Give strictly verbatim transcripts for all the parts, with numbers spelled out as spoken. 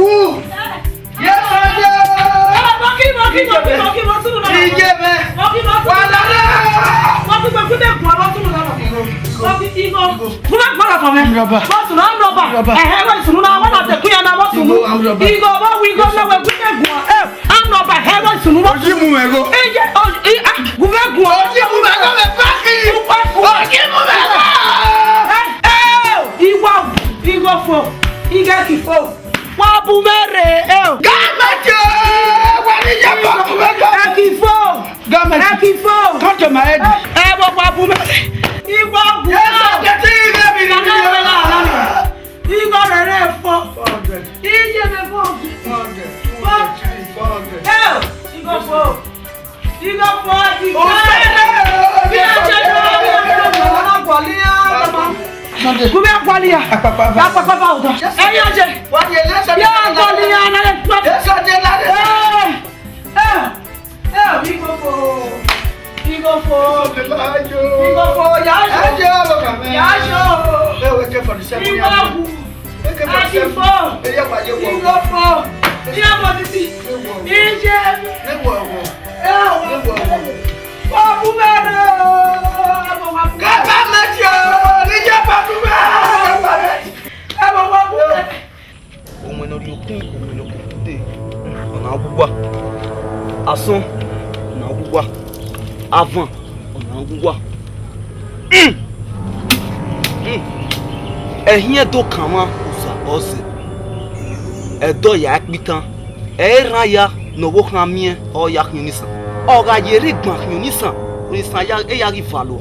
Yes, I do. Iye mẹ. Wa la re. Armed robber. Armed robber. Ẹhẹ, wẹ sunu na, wẹ na te kun ya na, wẹ sunu. Igo, wẹ wi igo na, wẹ wi te guan. Eh, armed robber, ẹhẹ, wẹ sunu, wẹ. Oyi mu mẹ go. Iye, o, i, ah, gu mẹ guan. Oyi mu mẹ go, mẹ fucking. Oyi mu mẹ go. Eh, eh, iwa, igo fo, igo ki fo. Wa bu mẹ rre, eh. Gọọmenti o, wa ni ye bu mẹ go. Ẹ ki fo. Gọọmenti. Ẹ ki fo. Come to my head. Ẹ, ẹ, wa, wa bu mẹ. Iwa bu. Yes, I get it, baby. Igo rẹ rẹ fo. Four hundred. Iye mẹ fo. Four hundred. Four hundred. Four hundred. Eh, igo fo. Igo fo, igo. Sunday. Gu mẹ guali ya. Akpakpa ba. Akpakpa ba ọdọ. Ẹ ya je. Ya guali ya na le tọ. Eh, eh. Eh, igo fo. Igo fo. Igo fo, ya yo. Ya yo. Igo fo. Igo fo. Igo fo. Iye. Government yo, ni ye government. Ẹ mọ wa bu. Ọmọ ne ọ rhie okun, ọmọ ne okun te, ọ na wu uwa. Asọn, ọ na wu uwa. Avan, ọ na wu uwa. Ẹhiẹn do kanmwa osa ọ zẹ, ẹdọ ya ẹkpitan, ẹ i rhan ya ne ọvbokhan miẹn ọ ya khian onisan. Ọ gha ye rre igban khian onisan, onisan ya, e ya ghi valua.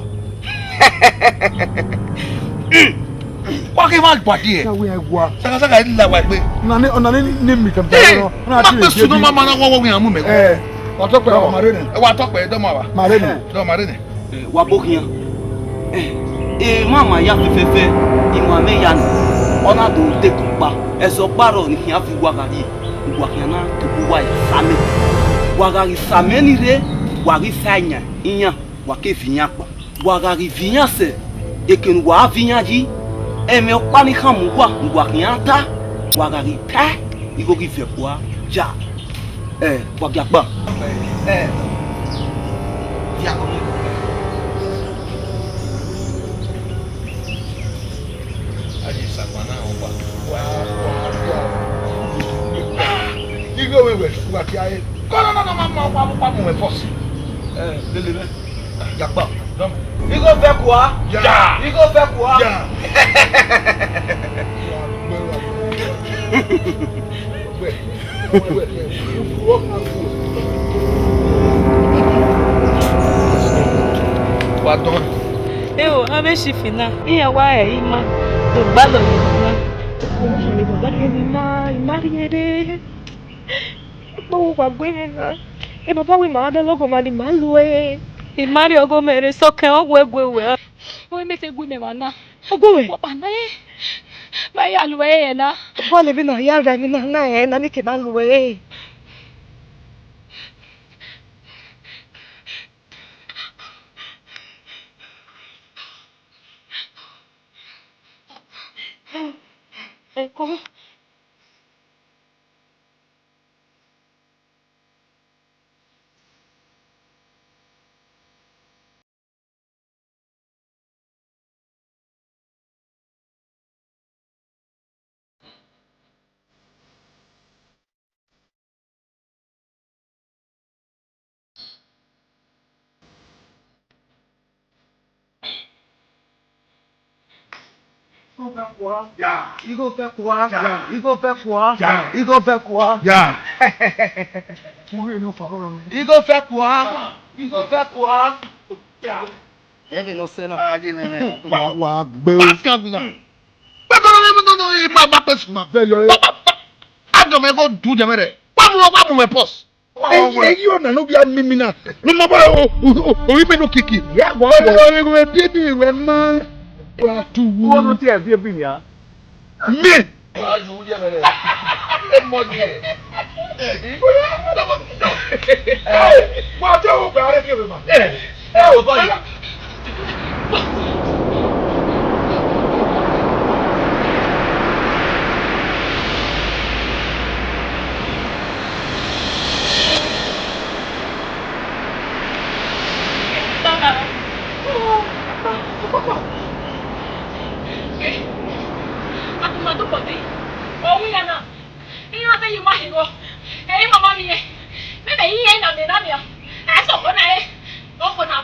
Wa ke ma gba die. Na we ẹgua. Saka saka e la wa gbe. Na ni, ọna ni, ni mi kan. Eh, na ma ti pe le sunu ma ma na wo wo yan mu me. Eh, wa tọ pẹ, wa ma re nẹ. Eh, wa tọ pẹ, dọ ma wa. Ma re nẹ. Dọ ma re nẹ. Eh, wa bo khian. Eh, eh, ma ma ya fẹfẹfẹ, ima mẹ ya nẹ. Ọna do de kọkpa. Ẹzọ kparọ ni khian fi wa gha rrie. Wa khian na to bu wa ya sa mẹ. Wa gha ghi sa mẹ ni rre, wa ghi sa iyan, iyan, wa ke fi iyan kpa. Wa gha ghi viọ iran sẹ, eke ne uwa viọ iran yi, ẹmwẹ ọkpa ni khama uwa ne uwa khian ta, wa gha ghi tae, igho ghi vẹ kua ya. Ẹ, wa gia kpa. Ẹ, ya kọ. A ye sakpa na ọkpa. Wa, wa, wa. Igho mwẹ wẹ, wa tie ẹre. Kọ na na na ma ma ọkpa mu ọkpa mu mwẹ fọsi. Ẹ, lele mwẹ. Yakpa. Igho vẹ kua. Ya. Igho vẹ kua. Ya. Wa dọn. Eo, avbe chief na, iran wa re ima, do gbalọ ye ima. Ima, ima rhie re. Kpo wa gu mwẹ na. E baba wẹ ima gha dọlọ ọghọmwa ne ima lu ẹre. Ima rhie ọghọmwa ẹre, sokẹn ọ wẹ gu wẹ. Ọ mẹ te gu mẹ emwa na. Ọ gu wẹ? Wa pa na, eh. Ma ya lu ẹre na. Wa lẹ emwi na, ya ra emwi na, na ẹre na, ne ke na lu ẹre. Eko. Igho vẹ kua. Ya. Igho vẹ kua. Ya. Igho vẹ kua. Ya. Igho vẹ kua. Ya. Igho vẹ kua. Igho vẹ kua. Ya. Ẹvbo ne ọ sẹ na. Wa, wa gbe o. Wa fian na. Pẹpẹ no no no no, ima ma pẹ suma. Vẹ yọ. Adọmẹ ko du dẹmẹ rẹ. Wa mu, wa mu mẹ pọs. Eyi ọna ne ọ ghi a mimi na, ne ọ ma ba o, o, o, o, ime ne okiki. Ya gbọ. Ọghe wẹ biẹ ni wẹ ma wa tu wu. Wo no tie biẹ bi nia. Me. Wa yu ye mere. Mo ni. Wa te o gba re ke ma. Eh, o ba ya.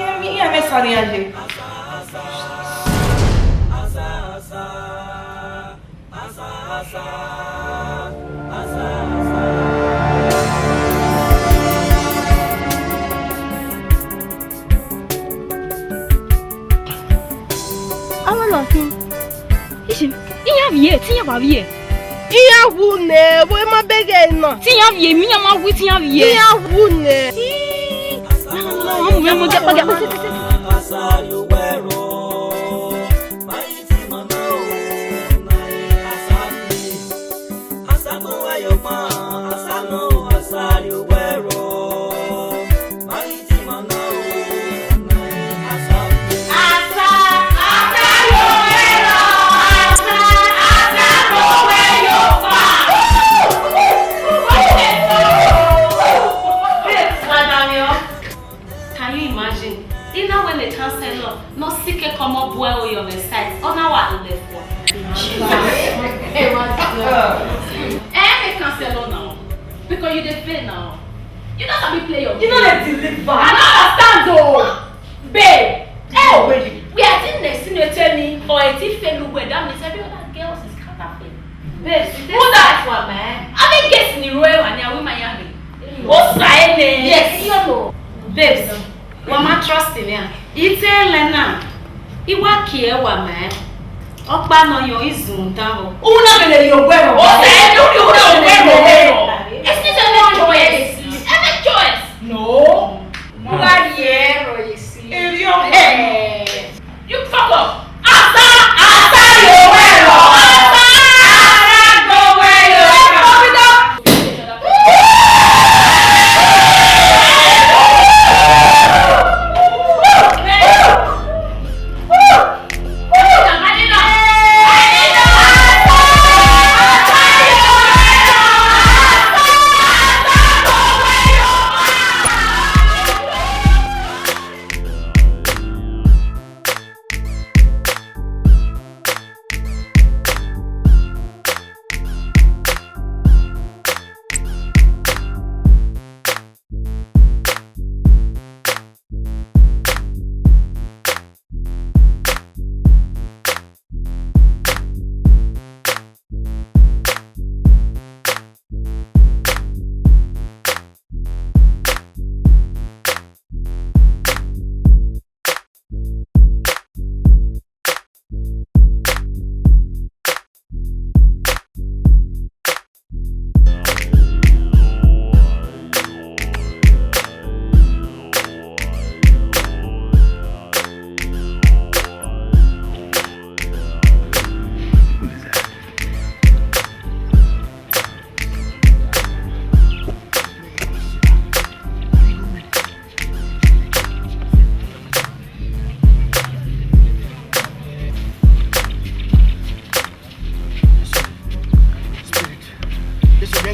Iran, iran mwẹ esa ne iran ye. Avbe ọlọkẹn, iye, iran vbiẹ, te iran wa vbiẹ. Iran wu nẹ, vbe ma bẹghe na. Te iran vbiẹ, emwi iran ma wi, te iran vbiẹ. Iran wu nẹ. Ii, na, na, na, na, na, na, na, na, na. Can you imagine? Ina wẹ ne counselor nọ sikẹ kọmọ bu ẹro yọ mwẹ side, ọ na wa do lẹ fua. Jesus. Ẹ mwẹ counselor now, because you dey fail now. You no sabi play your game. You no dey deliver. I no understand o. Babe, oh, wait. We are still next to tell me or a thing fail well. That means every other girls is counterfeit. Babes, who that one, man? I mean, guess in the royal one, yeah, we might have it. What's that name? Yes, you know. Babes, wa ma trust in him. He tell her now. He wa care wa, man. Ọkpa nọ yọ izun dan o. Una bele yo gbe mo. O se do do do gbe mo. It's not a choice. Any choice? No. Mo wa ye ro ye si. Eri o. Eh. You fuck up. Asa, asa yo we.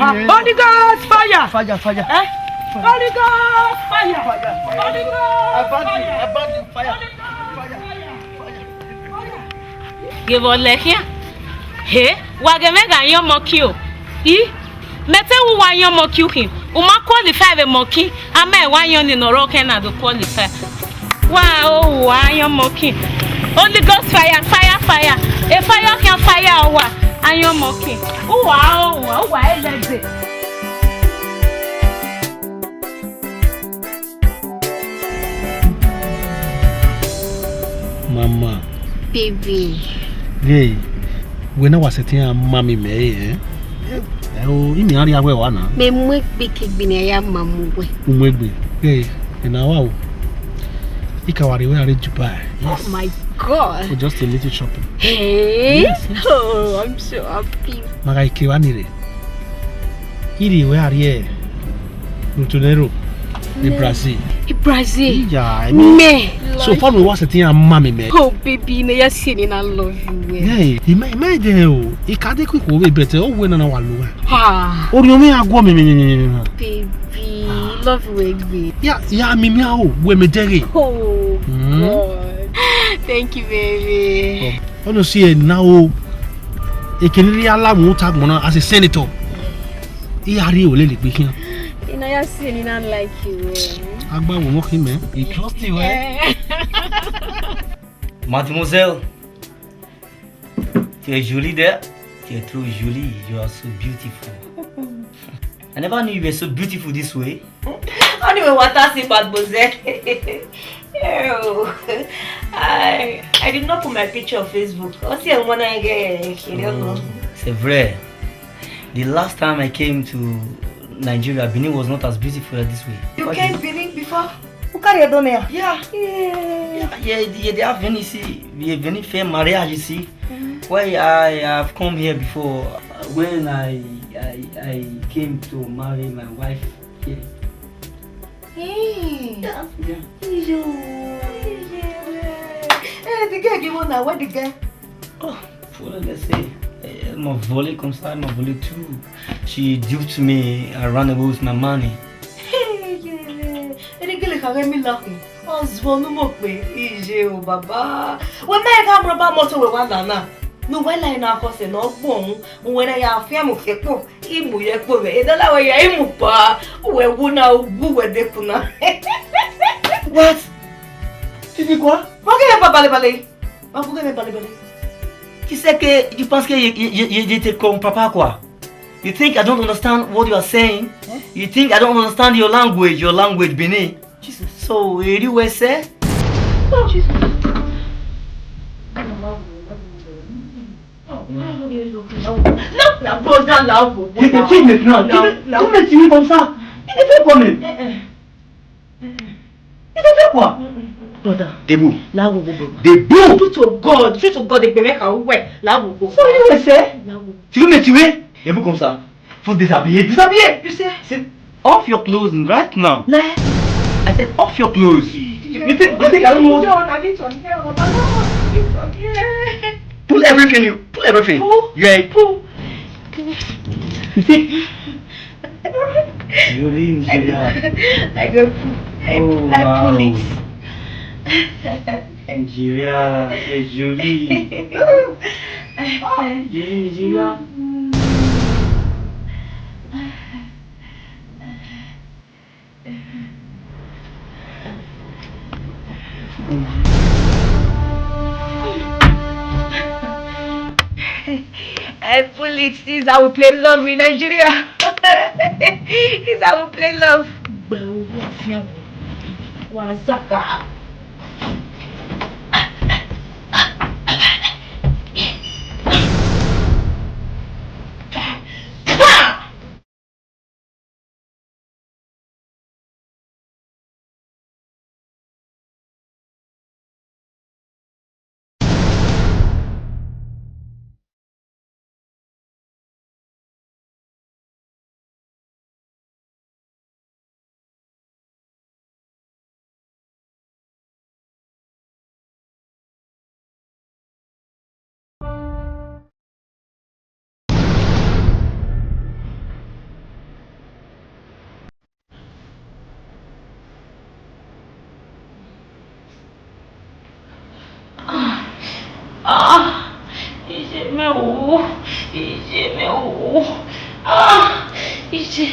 oha. Holy Ghost fire. Fire, fire. Eh? Holy Ghost fire. Fire, fire. Holy Ghost fire. Abandon, abandon, fire. Holy Ghost fire. Fire, fire. Ghe vbe ọ lẹ khian? He, wa ghe mwẹ gha yan ọmọ kin o. I, mẹ te wu wa yan ọmọ kin ukhin, u ma qualify vbe ọmọ kin, a ma wa yan ọni ne ọ rọ khian na do qualify. Wa o, wa yan ọmọ kin. Holy Ghost fire, fire, fire. E fire khian fire uwa, a yan ọmọ kin. Uwa o, uwa, uwa elẹdẹ. Mama. Baby. Ghe, wẹ na wa sẹtin a ma mi mẹ, eh? Ẹ o, imi a rhia wẹ wa na. Mẹ mu egbe ke egbe ne a ya ma mu wẹ. U mu egbe. Ghe, ena wa o. I ka wa rhie wẹ a rre Dubai. Oh my God. For just a little shopping. Hey? Yes, yes. Oh, I'm so happy. Ma gha ike wa ni rre. I rhie wẹ a rrie Rio de Janeiro, e Brazil. E Brazil. Iya, emi. Mẹ. So far, no wa sẹtin a ma mi mẹ. Oh, baby, ne ya si ni na love you, eh. Yeah, i ma, i ma de o. I ka de ku ikhuo vbe bẹtẹ, o wẹ nana wa lo wẹ. Ha. Orhiọn mwẹ a guọ mẹ, mẹ, mẹ, mẹ, mẹ, mẹ. Baby, love you egbe. Ya, ya mi mi a o, wẹ mẹ dẹghe. Oh, mm. God. Thank you, baby. Ọ nọ si ẹ na o. Ekene rhie a la mu ta gbọn na as a senator. I ya rhie olele gbe khian. I na ya si ni na like you, eh. Agba wo mo khin mẹ. I trust you, eh? Eh. Mademoiselle, tu es jolie there. Tu es trop jolie. You are so beautiful. I never knew you were so beautiful this way. Anyway, what else, mademoiselle? Oh, I, I did not put my picture on Facebook. What's your one I get? Mm, c'est vrai. The last time I came to Nigeria, Benin was not as beautiful as this way. You came Benin before? Who carry your door here? Yeah. Yeah. Yeah, yeah, yeah, they have Benin, see, yeah, Benin fair marriage, you see. Mm-hmm. Why I have come here before? When I, I, I came to marry my wife here. Hey. Yeah. Yo. Eh, the girl give una, where the girl? Oh, faut le laisser. Elle m'a volé comme ça, elle m'a volé tout. She duped me, I ran away with my money. Hey, yeah. Eni gele kha ghe mi lucky. Ọ zuọ ne u mu okpe, iye o baba. Wẹ ma gha mu rọba motor wẹ wa la na. Ne uwẹ la na khọse ne ọ gbọnmwẹ, uwẹ na ya fian mu fian kpo, I mu ye kpo vbe. E dọla wẹ ya I mu pa, uwẹ wu na, u wu wẹ de ku na. What? Ibi kua? Wa ghe ba bale bale. Wa ghe ba bale bale. Qui c'est que tu penses que je, je, je, je te comprends pas quoi? You think I don't understand what you are saying? Eh? You think I don't understand your language, your language, Benin? Jesus. So, eh, you were say? Oh, Jesus. No, no, brother, là, vous, you dey take me now. You dey, you dey take me comme ça. You dey take me. Eh, eh. Il te fait quoi? Brother. Debout. Là où vous. Debout. Tout au God, tout au God, et bien, ah ouais, là où vous. So you will say? Là où. Tu veux me tuer? Debout comme ça. Faut se déshabiller. Déshabiller. You say? C'est off your clothes right now. Là. I said off your clothes. You think, you think I don't know? No, I need to hear. Pull everything, you pull everything. Pull. Yeah. Pull. You see? Jolie, Nigeria. I go, I, oh, I pull it. Nigeria, c'est joli. Jolie, Nigeria. I pull it. This is how we play love in Nigeria. This is how we play love. Gba owó àfihàn wa zaka. Mẹ o, iye mẹ o. Ah, iye.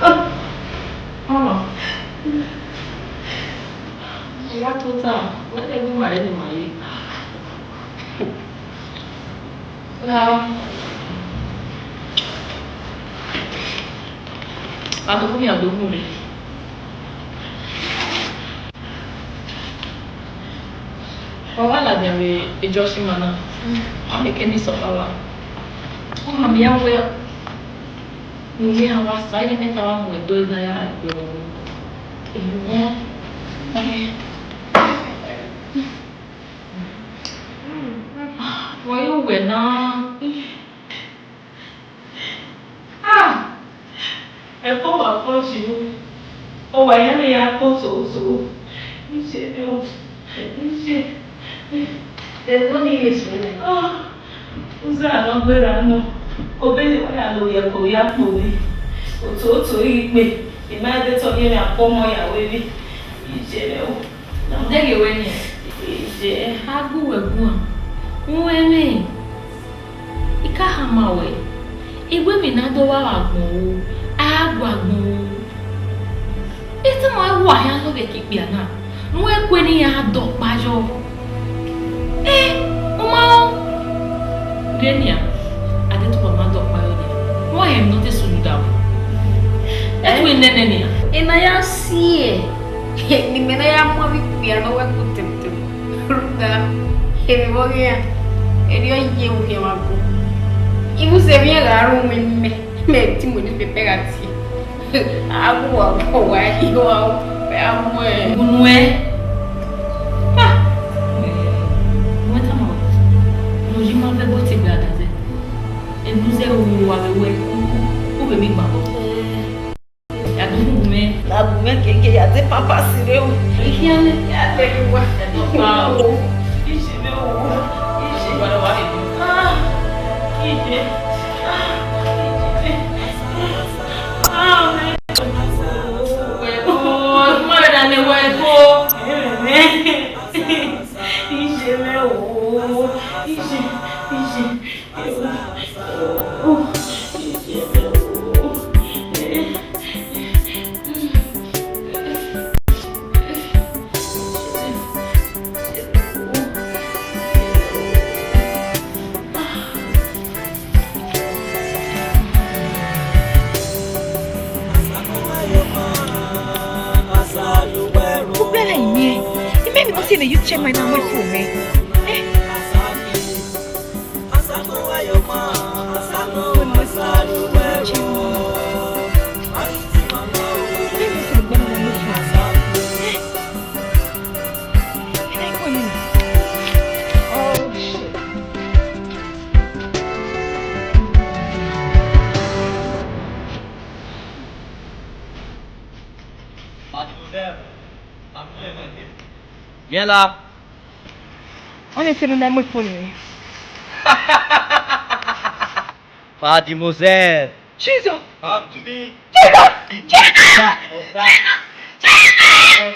Ah, mama. Iya tota, wẹ de gu ma re ne ima ye. Ra. A do gu, a do gu re. Wa wa ladian vbe ejọsi ima na, a meke ne isọkpa wa. Ọ ma miẹn wẹẹ, ne iran wa sa, iran mẹ ta wa mu ẹdẹ na ya gbe ọmọ. Ehọ. Wẹ yo wẹ na. Ah! Ẹko wa kọ si o. Ọ wa ya ne ya kọ so so. Iye o. Iye. Ẹko ni ye so. Ah! Uza nọ gberra nọ. Obọ ne wa ya lo ye ẹko ya kpo ni. Ototo igbe. I ma de tọ ye ne akpọ ọmọ ya wẹ vbe. Iye o. Dẹghe wẹ nian. Iye. A gu wẹ guan. Uwẹ mwẹ. I ka khama wẹ, I wẹ emwi ne a do vba vbe agbọn ru, a gha gu agbọn ru. Etama wa khian nọ vbe eke ikpia na, ne uwẹ kue ne iran dọ ọkpa yọ. Ẹ, u ma rẹn? Rhie nian, a de tobọ ma dọ ọkpa yọ nian, wa hẹ emwi ne ọ te sunu da wẹ. Ẹ tu nene nian. Ena ya si ẹ, ne imẹ na ya mu avbe ikpia ne ọ wẹ ku tẹmtẹm. Rhunmwuda, emwi vbe ọ ghi ra, erriọ ye vbe ukhiẹn mwa gu. Ivun sẹ emwi iran gha ru mwẹ ne imẹ, mẹ te mu newspaper gha tie. A gu wa, wa, wa, wa, wa, wa, wa. Unu ẹ. Ah! Wẹ tama wẹ, ne oyi ma vbe ẹbọ te gbe a da zẹ. Enu zẹ ru wa vbe wẹ, u vbe mi gba vbọ. Ya do gu mwẹ. La gu mwẹ keke ya de pampers rre o. Ikhian nẹ. Ya de ghi wa. Ẹ tọ pa o. Iye mẹ o. Iye. Wa wa. Ah. Iye. Ah. Iye. Ah. Wẹ ko. Ma da ne wẹ ko. Iye mẹ o. Iye. Iye. Ugbẹn la imiẹn, imẹ ni must say ne you check my number phone, eh? Eh? Viens là. Ọnii sẹ ne u na mu phone mwẹ. Mademoiselle. Jesus! Come to me. Jesus! Jesus! Jesus! Jesus!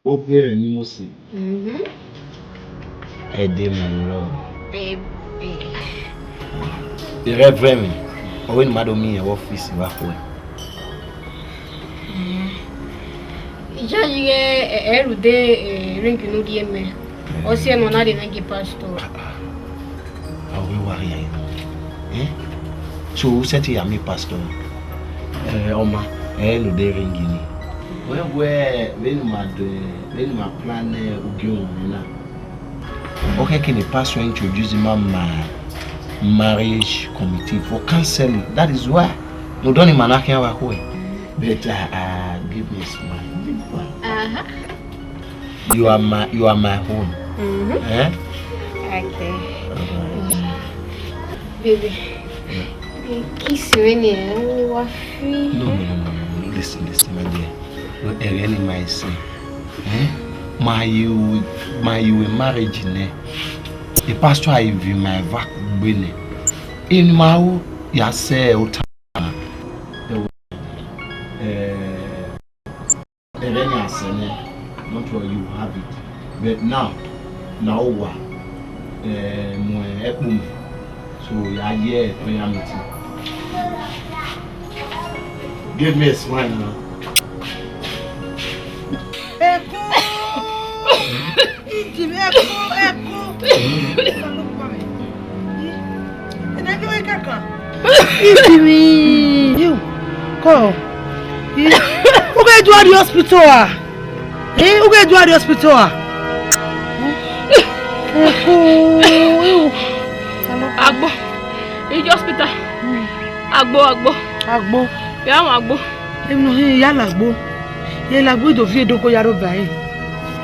Obìnrin ni mo sì. Mhm. Ẹ dé mu rọ. Baby. The Reverend, ọ wẹ ne ima do miẹn vbe ọfisi vbe akhuẹ. Iyayi ghẹ ẹ, ẹ rhunmwuda, eh, ring ne u rhie mẹ. Ọ siẹ ne ọ na rhie mwẹ gie pastor. Ah, ah. A wẹ wa rhie ẹre. Eh? So, u sẹtin ya miẹn pastor? Eh, ọ ma, ẹ rhunmwuda ring ni. Wẹ wẹ, vbene ima do, vbene ima plan, eh, ugie uhunmwu na. Ọ khẹke ne pastor introduce ima ma marriage committee for counseling. That is why. No dọ ni ma na khian vbe akhuẹ. But, uh, uh, give me a smile. Aha. You are my, you are my own. Mm-hmm. Eh? Okay. Alright. Baby. Yeah. Kiss vbene I wa free. No, no, no, no, no, no. Listen, listen, my dear. No, ẹghẹ ne ima i sẹ. Eh? Ma ye, ma ye marriage nẹ. E pastor a vbe ima eva kugbe nẹ. Emwi ne ima ru ya sẹ ota. Eh, Ẹghẹ ne a sẹ nẹ, not all you have it. But now, la owa, eh, mu ẹkpo mẹ. So, ya ye prayer meeting. Give me a smile now. Ẹkun! Ìjì mi, ẹkun, ẹkun! Ẹnẹ kí wọ́n kàkà. Ìjì mi, yóò kọ́. Ughe ju a rrie hospital a? Eh, ughe ju a rrie hospital a? Ẹkun, yóò. Agbo, ije hospital. Agbo, agbo. Agbo. Ya wọn agbo. Emwi ne ọ hin ya lagbo. Ye lagbo do fi edogo ya rre ba ẹre.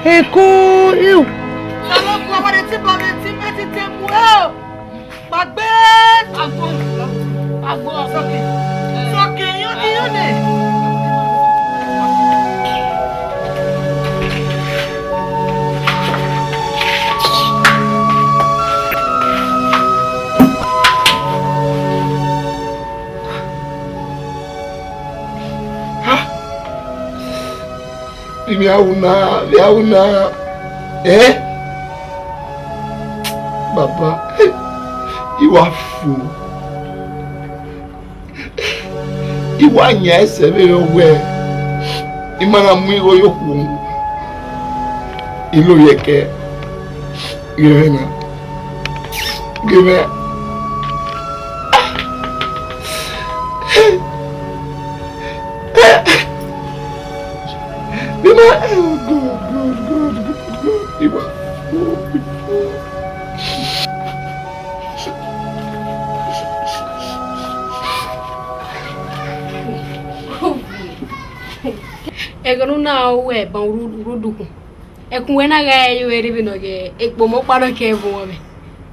Ẹkun, yóò. Ọlọ́run, ọmọdé tí bọ̀ mi tí mẹ́ ti tẹ mu ẹ́ o. Gbàgbé. Agbo. Agbo. Sọkè. Sọkè, yóò ní, yóò ní. Ha! Vbe a ru na, vbe a ru na. Eh? Baba, I wa fo. I wa yan ẹsẹ vberriọ wẹẹ, I ma na mu igho ye okhuo, I lo ye ẹkẹ. Ghe mwẹ na. Ghe mwẹ. Ghe mwẹ. Oh, God, God, God, God, God. I wa fo, I fo. Ẹghẹ ne u na ru ẹban urhu-, urhudukhun. Ẹkun wẹ na gha yo ẹre vbene ọ ghe ekpomọ ọkpa nọ ke ẹvbo mwẹ.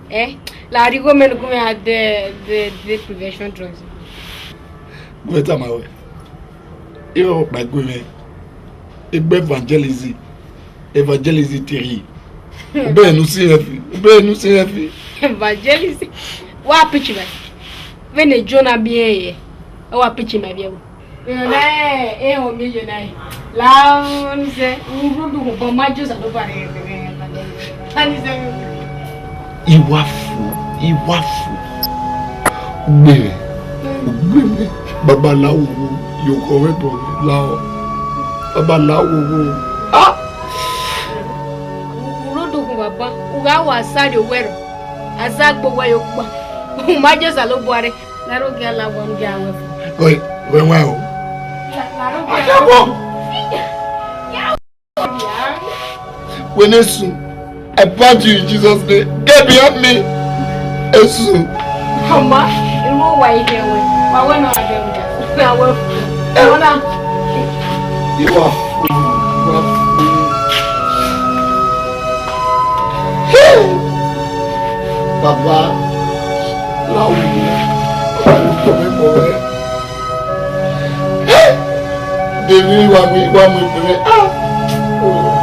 Eh, la rhie igho mẹ ne u gu mwẹ gha de, de, de prevention drugs. Gu ẹre tama wẹ, irẹn ọkpa gu mwẹ, egbe evangelism, evangelism Terry. Obẹ nu si rẹ fi, obẹ nu si rẹ fi. Evangelism. Wa pitch mẹ. Vbene Jonah biẹ ye, ọ wa pitch mẹ biẹ wo. Ena ehọ mi ye na. La ni sẹ, u rhunmwuda obọ ma Jesu do ba rẹ. Ani sẹ. I wa fo, I wa fo. Ugbe mwẹ, ugbe mwẹ, baba la wo wo, yo kọ wẹ bọ la o. Baba la wo wo. Ah! U rhunmwuda baba, u gha wa sa rrie owẹ rọ. A sa gbe owẹ ye okpa. U ma Jesu la obọ rẹ. Laro gia la wọn gia wẹ. Wẹ, wẹ wa o. Laro gia. Wẹ ne sun. I bind you in Jesus' name. Get behind me. Esu. Mama, irun wa ihe wẹ. Wa wẹ nọ adẹ mi. Na wẹ. Ona. You are fool. You are fool. Hey! Baba, la wo. Baba, you come for me. Hey! Dèmi wa mu, wa mu ìpè rẹ. Ah! Oh, God.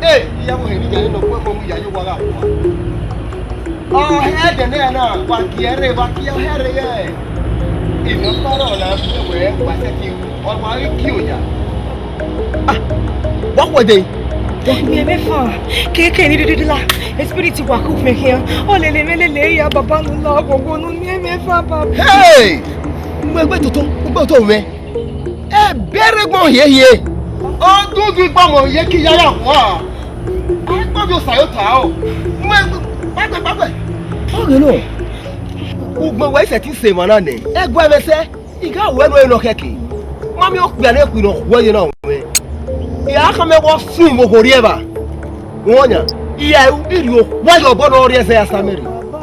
Ee, iyawọ hẹ ni ya nọ kpẹkpẹ mu ya yo wa gha kua. Ọ hẹ ẹdẹ nẹ na, wa gie ẹre, wa gie ọhẹ ẹre yẹ. Emwi ọkpa rrọọ na, wẹ wa sẹtin, ọ wa ghi gie oya. Ah, wa khuẹ dee. Miẹn mwẹ fan, keke ni dede la, spirit wa ku mẹ khian. Ọ lele mwẹ lele ya baba nu la, ogogo nu miẹn mwẹ fan baba. Hey! Mu egbe toto, mu egbe toto mwẹ. Ẹbẹre gbọn hiehie. Ọdunvin gbọmọ ye ke ya ya hua. Agbọnvin Osa yo ta o. Mu egbe, kpagbẹ, kpagbẹ. Ọ ghe nọ. Ugbẹn wa i sẹtin sẹ emwa na nẹ. Ẹguae mwẹ sẹ. I gha wẹ nuẹn nọ khẹke. Ma miẹn okpia ne khui ne ọ khuẹ ye na mwẹ. I gha khama ẹvbo sun vbe okhuo rri evba. Rọyan, I gha ru, I rhie okhuo ye obọ ne ọ rrie ẹzẹ ya Samẹri.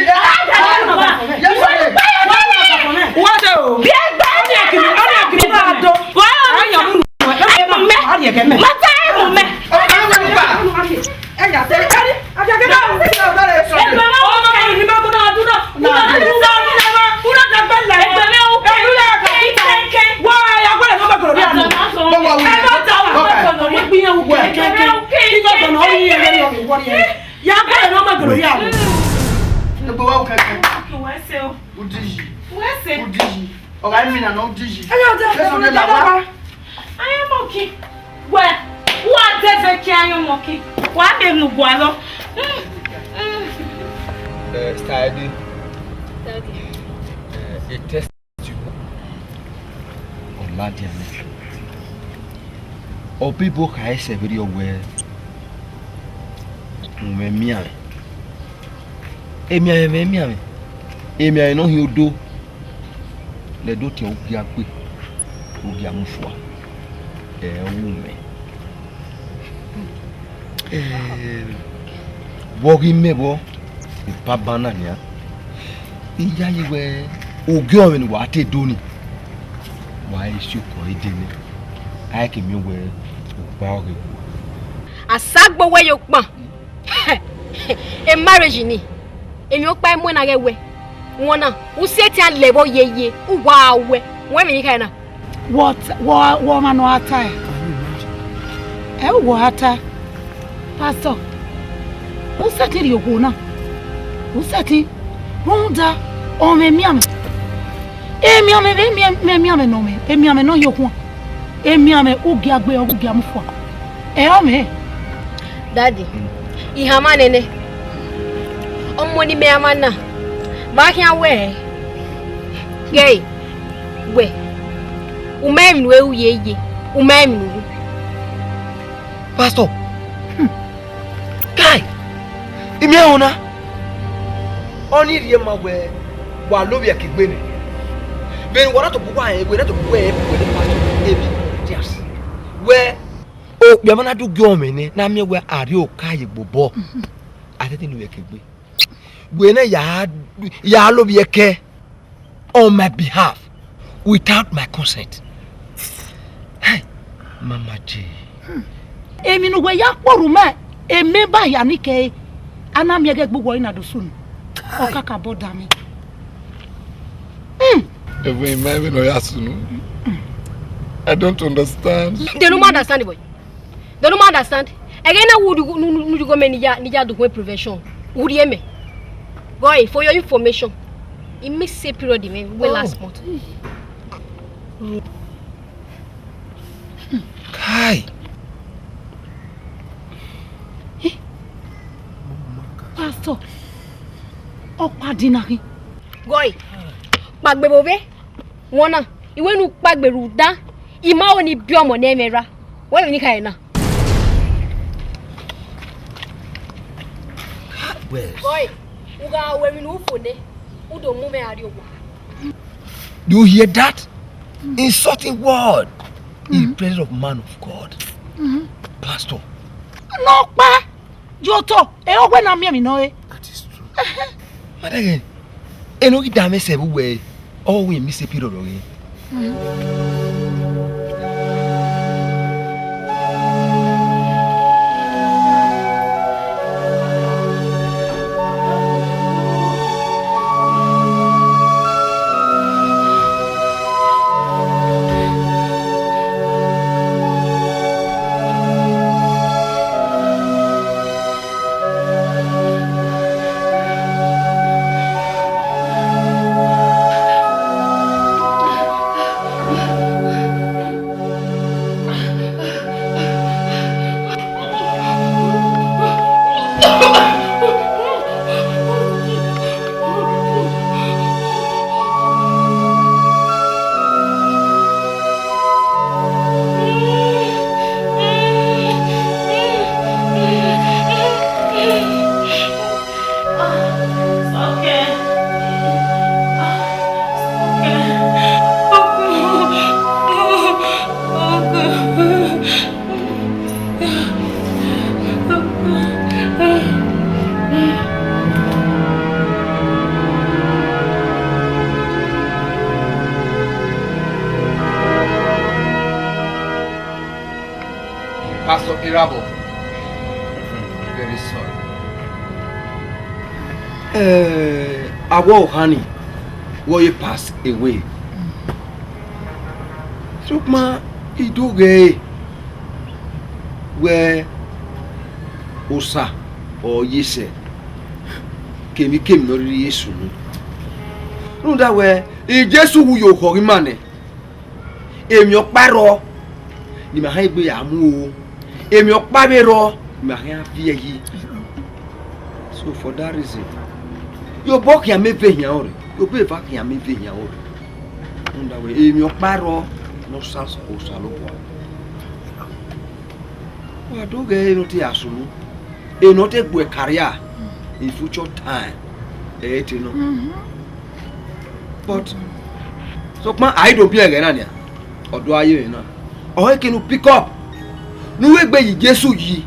Yes, sir. What do? Biẹ gbe. Ọ ni akiri, ọ ni akiri ba do. Wa ya mu. Ẹ mu mẹ. Ọ ni ẹkẹ mẹ. Mata ẹ mu mẹ. Ẹ ya se. Ẹ ni, a ti ẹkẹ ba. Ẹ gbe mẹ. Ọmọ mi ni ma ko na du na. Una du na, una du na, una da gbe la. Ẹ gbe mẹ o. Ẹ lu ya ka. Wa ya gbe mẹ, ma ko ri anu. Ẹ ma ta o. Ẹ gbe mẹ o. Ẹ gbe mẹ o. Ẹ gbe mẹ o. Ya gbe mẹ, ma ko ri anu. Ẹ gbe wa o kẹkẹ. Kí wọ́n ṣe o. Udiyi. Wọ́n ṣe. Udiyi. Ọ̀gá mi nana udiyi. Ẹ yọ, ọjọ́ ìjọba ọjọ́ ìjọba. Ayé mọ̀ kí. Wẹ, wọ́n á dẹ́fẹ̀ kí ayé mọ̀ kí. Wọ́n á bẹ̀ nù gbọ́ lọ. Eh, Sister Ade. Daddy. Eh, a test you. Ọ ladian nẹ. Ọ bibo kha ẹsẹ vberriọ wẹẹ, u mwẹ emianmwẹ. Emianmwẹ mwẹ emianmwẹ. Emianmwẹ ne ọ hin odo, ne ẹdẹ otiẹn u gia gbe, u gia mu fua, ẹ i ru mwẹ. Eh, vbe ọ ghi mẹ vbọ, banbanna nian, I yayi wẹẹ, ogie ọmwẹ ne uwa te do nii, wa i si okọ ẹre dee nẹ, a i ke miẹn wẹẹ, ukpa ọghe. Asagbo wẹ ye ukpan. E marriage ni, emwi ọkpa i mu ẹn na ghẹ wẹ, wọn na, u si etian lẹ vbe ọ yeye, u wa wẹ, wẹ emwi ni khẹ na. Wọ ta, wọ, wọ ọmwa ne ọ ra ta ẹ? Ẹ, wọ ra ta, Pastor, u sẹtin rhie okhuo na, u sẹtin, rhunmwuda ọ mwẹ emianmwẹ. Emianmwẹ vbe emianmwẹ, emianmwẹ ne ọ mwẹ, emianmwẹ ne ọ ye okhuan, emianmwẹ u gia gbe, u gia mu fua. Ẹ, ọ mwẹ. Daddy, I hanmwa nene. Ọmọ ne imẹ hanmwa na, vbe a khian wẹ, ghe, wẹ, u ma emwi ne u ye ye, u ma emwi ne u ru. Pastor, kai, I miẹn ẹn na. Ọnii rhie ma wẹẹ, wa lovbiẹ ke egbe nẹ. Vbene uwa na tobọ uwa rẹn, wẹ na tobọ uwa rẹn, wẹ ne pastor, emwi Christians. Wẹ, okpia ma na du gie ọmwẹ nẹ, na miẹn wẹ a rrie oka ye gbobọ. A te te ne uwẹ ke gbe. Wẹ na ya, ya lovbiẹ kẹ on my behalf without my consent. Hey, Mama J. Emwi ne uwẹ ya kpọrhu mẹ, emẹ ba hia ni kẹe, a na miẹn ẹghẹ gbe uwẹ ọre na do sunu. Ọ kakabọ da mwẹ. Hmm. Even in my way, no, ya sunu. I don't understand. They don't understand, boy. They don't understand. Ẹghẹ na, would you, nu, nu, nu, you go me ni ya, ni ya do prevention. Would you me? Boy, for your information, it means say period, man, we last month. Kai. Pastor, ọkpa dinna khin. Gọe, kpagbe vbe ovbe, wọn na, I wẹ ne u kpagbe rhunmwuda, I ma ho ne I biẹ ọmọ ne ẹmwẹ ra, wẹ vbene I khare na. Gọe, u gha ru emwi ne u fo nẹ, u do mu mwẹ gha rrie owa. Do you hear that? Insulting word in presence of man of God. Pastor. Nọkpa, ye otọ, e ọghe na miẹn emwi nọ re. That is true. Madam, eno ghi da mwẹ sẹ vbe uwẹ, ọ wẹ mi se period ọghe. Pastor Irabo, very sorry. Eh, awẹ ọkhan ni, wẹ ọ ye pass away. Sokpan I do ghee wẹ Osa ọ ye sẹ kemwikemwi ne ọ rhirhi ye sunu. Rhunmwuda wẹ, Jesu wu ye okhọ ghi ma nẹ. Emwi ọkpa rrọọ ne ima hẹn egbe ya mu o, emwi ọkpa vbe rrọọ ne ima hẹn a viẹ yi. So for that reason, ye obọ khian mẹ ve hian ọnrẹn, ye obọ eva khian mẹ ve hian ọnrẹn. Rhunmwuda wẹ emwi ọkpa rrọọ ne ọ sa Osanobua. Wa do ghee ne ọ te ya sunu, eno ọ te gbe career in future time, ẹ i te nọ. But sokpan a i do biẹ ẹghẹ na nian, ọ do a ye emwi na. Ọ hẹn ke ne u pick up, ne u wegbe ye Jesu yi,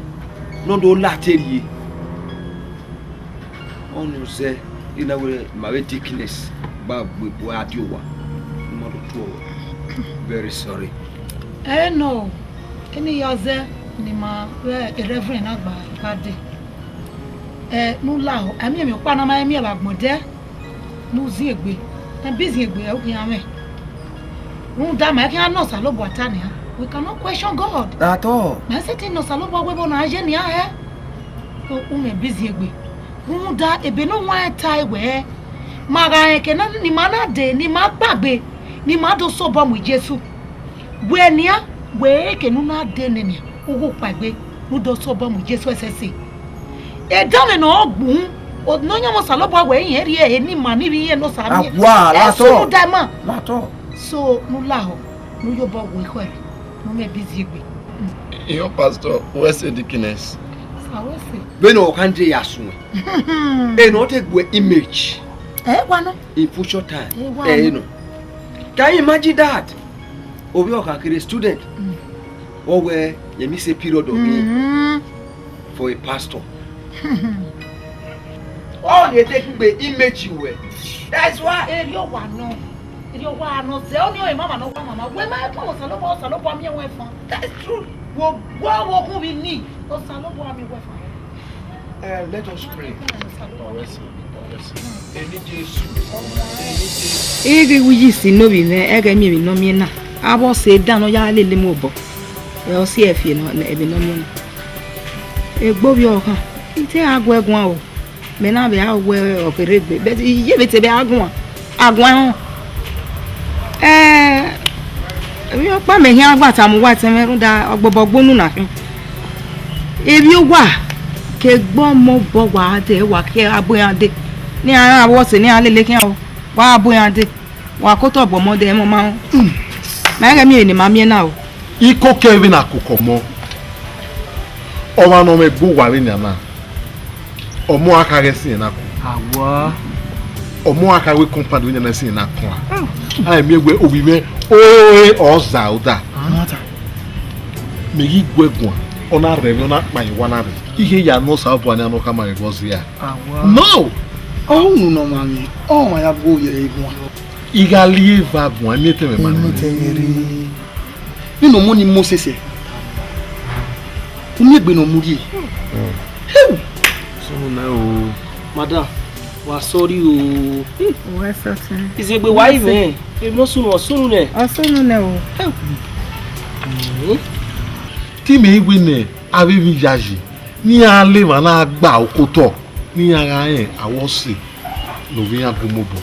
ne ọ do la te rrie. Ọnii ọ zẹ, I na wẹ ma vbe deaconess gba gbe bu a die owa, ne ima do tuẹ ruẹ. Very sorry. Ẹ nọ, eni ya zẹ ne ima vbe Reverend na gba gha dee. Ẹ, ne u lahọ, a miẹn emwi ọkpa ne a ma he miẹn vbe agbọn ẹdẹ, ne u zin egbe, ẹ, bi zin egbe, ẹ, u khian mwẹ. Rhunmwuda ma i khian nọ Osanobua ta nian, we cannot question God. At all. Ma i sẹtin nọ Osanobua wẹ vbọ ne a ye nian hẹ. U mwẹ bi zin egbe. Rhunmwuda ebe ne ọ wan ta wẹ, ma gha rẹn eke na ne ima na dee, ne ima kpagbe, ne ima do sẹ obọ mu Jesu. Wẹ nian, wẹ eke ne u na dee nẹ nian, u ghi kpaegbe, ne u do sẹ obọ mu Jesu ẹsẹse. Edanmwẹ ne ọ gbe uhun, Nọyaẹnmwa Osanobua wẹ irẹn rhie ehe ne ima ni vbe irẹn ne Osa miẹn. Awa, ẹsunu da ima. Latọ. So, ne u lahọ, ne u ye obọ wu ekhọe, ne u mwẹ bi zin egbe. Iran pastor, wẹ sẹ deaconess. Sa wẹ sẹ. Vbene ọ khan dee ya suẹn. Eno ọ te gbe image. Ẹ wa nọ. In future time. Ẹ wa nọ. Can you imagine that? Ovbi ọkhan kherhe student. Mm. Ọ wẹ, let me say, period of him Mm-hmm. for a pastor. Ọ ni ete kugbe image wẹ. That's why. Erriọ wa nọ. Erriọ wa nọ. Zẹ ọni ọre mama nọ wa mama. Wẹ ma kọ Osanobua, Osanobua miẹn wẹ fan. That's true. Wo, wo, wo hu vbi ni. Osanobua miẹn wẹ fan. Eh, let us pray. Eni Jesu. Eni Jesu. I ghi wu yi si ne ovbi mwẹ, ẹghẹ miẹn emwi ne ọ miẹn na. Avbe ọse dan ne ọ ya lele mu obọ. Ẹ, ọ si ẹfe nọ, emwi ne ọ miẹn na. Egbe ovbi ọkhan, I te a gu ẹre guan o. Mẹ na vbe a wẹ ọ kherhe egbe, but iye vbe te vbe a guan, a guan họn. Eh, emwi ọkpa mẹ khian gba tama uwa ẹtẹn mwẹ rhunmwuda ọgbobọ gbunu na khin. Evbi uwa ke gbe ọmọ obọ wa dee, wa ke a bu iran dee. Ne iran ra vbe ọse ne iran lele khian o, wa bu iran dee. Wa ke otọ obọ ọmọ dee, ẹmwẹ ọ ma rẹn. Ma i ghẹ miẹn emwi ne ima miẹn na o. Iko ke vbe na koko ọmọ. Ọmwa ne ọ mwẹ egbe uwa vbe nian na, ọmọ a kha ghẹ sin na kun. Awa. Ọmọ a kha wẹ compound vbe nian na sin na kun. A miẹn wẹ ovbi mwẹ, ore ọ za oda. Mẹ ghi gu ẹre guan, ọ na rhẹ mwẹ, ọ na kpa emwi uwa na rre. I ghe ya ne Osanobua nian ne ọ khama mwẹ vbe ọ zia. Awa. No! Ọ unu ne ọ ma mwẹ, ọ ma ya gu ye guan. I gha rhie eva guan, I miẹn etẹn mwẹ ma Ẹ miẹn etẹn mwẹ rre. Vbene ọ mu ni Mosis, u miẹn egbe ne ọ mu rrie. Heu! Sunu nẹ o. Madam, wa sorry o. Uwẹ sọtin. Izegbe wa i mwẹ, emwi ne ọ sunu, ọ sunu nẹ. Ọ sunu nẹ o. Heu! Te imẹ i wẹ ne avbe emwi yayi, ne iran le emwa na gba okotọ, ne iran gha rẹn avbe ọse ne ovbi iran gu mu obọ.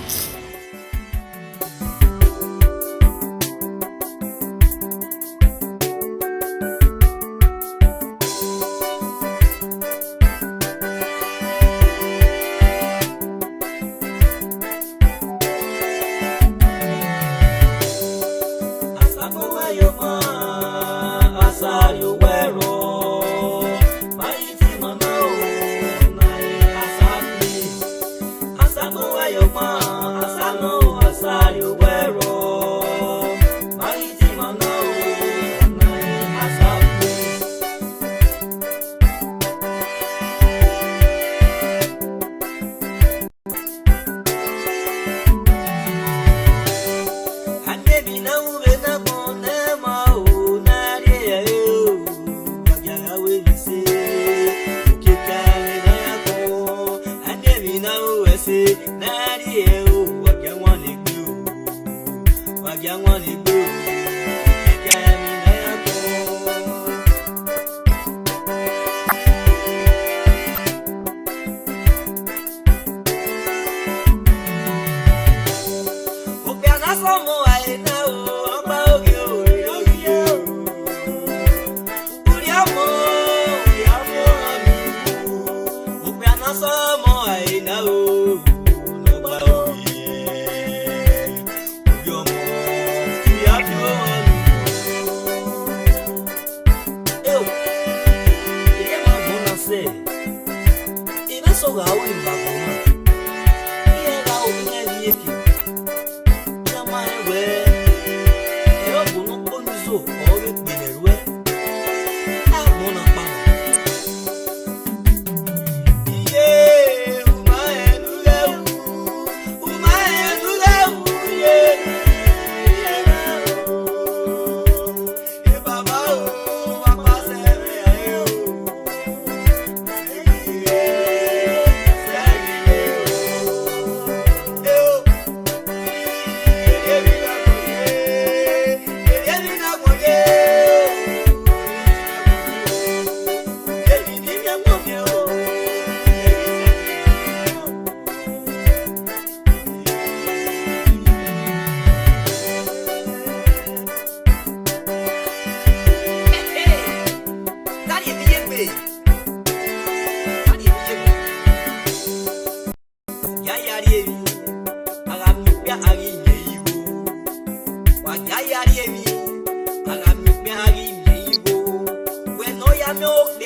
Eo, erriọ ma gbọn na sẹ, I na sẹ ọ gha ru emwi agbọn na, iran gha ru vbe iran rhie eke. Iran ma rẹn wẹẹ, ẹre ọgbọ ne ọ kpo ne izo ọre ọ vbe gbe mwẹ ruẹ, agbọn na kpa nọ. Ya ya rhie emwi, a gha miẹn okpia a ghi miẹn igho. Wa ya ya rhie emwi, a gha miẹn okpia a ghi miẹn igho. Wẹ ne ọ ya miẹn okpia